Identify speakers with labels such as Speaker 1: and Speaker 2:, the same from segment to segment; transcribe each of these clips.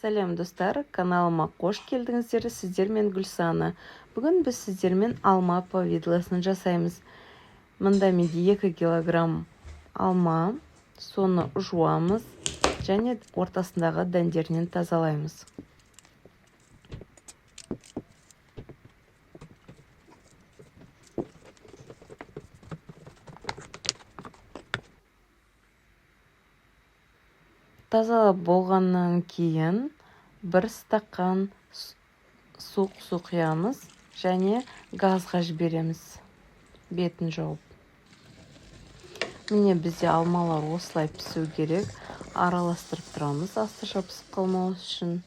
Speaker 1: Сәлем, достар! Каналыма қош келдіңіздер! Сіздермен Гүлсана. Бүгін біз сіздермен алма повидлосын жасаймыз. Мында менде 2 килограмм алма. Соны жуамыз және ортасындағы дәндерінен тазалаймыз. Тазалап болғаннан кейін бір стақан суық су құямыз және газға жібереміз, бетін жауып. Міне, бізде алмалар осылай пісу керек. Араластырып тұрамыз, асты жабысып қалмау үшін.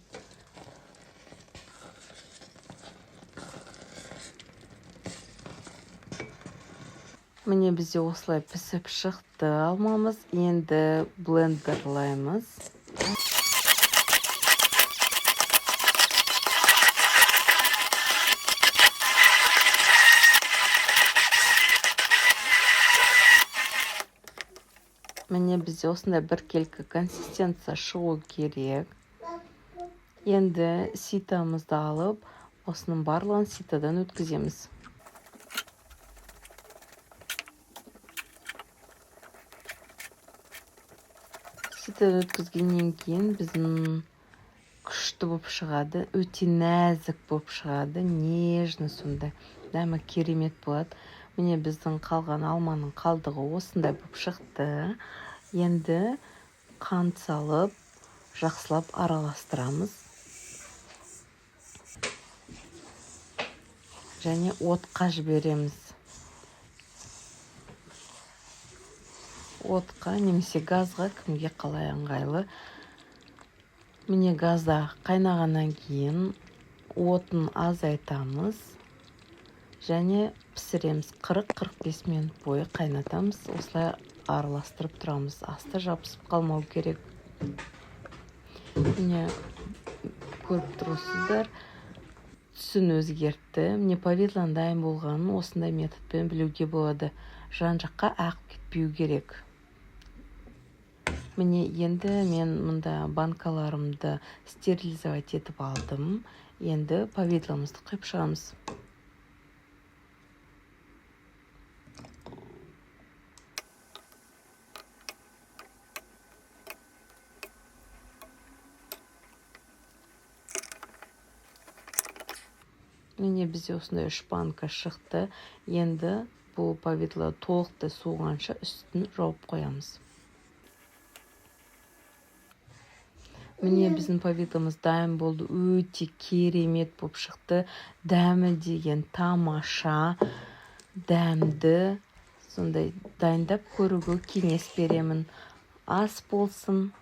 Speaker 1: Міне, бізде осылай пісіп шықты алмамыз. Енді блендерлаймыз. Міне, бізде осындай біркелкі консистенция шығу керек. Енді ситамызды алып, осының барлығын ситадан өткіземіз. Ситадан өткізгеннен кейін біздің күшті болып шығады, өте нәзік болып шығады, нежный, сондай дәмі керемет болады. Міне, біздің қалған алманың қалдығы осындай болып шықты. Енді қант салып, жақсылап араластырамыз және отқа жібереміз. Отқа немесе газға, кімге қалай ыңғайлы. Міне, газда қайнағаннан кейін отын азайтамыз және пісіреміз. 40-45 минут бойы қайнатамыз. Осылай араластырып тұрамыз, асты жабысып қалмау керек. Міне, көріп тұрсыздар, түсін өзгертті. Міне, повидлоның дайын болғанын осындай методпен білуге болады: жан жаққа ағып кетпеу керек. Міне, енді мен мында банкаларымды стерилизовать етіп алдым. Енді повидломызды құйып шығамыз. Міне, бізде осындай үш банка шықты. Енді бұл повидло толықтай суығанша үстін жауып қоямыз. Міне, біздің повидломыз дайын болды. Өте керемет болып шықты. Дәмі деген тамаша, дәмді. Сондай дайындап көруге кеңес беремін. Ас болсын!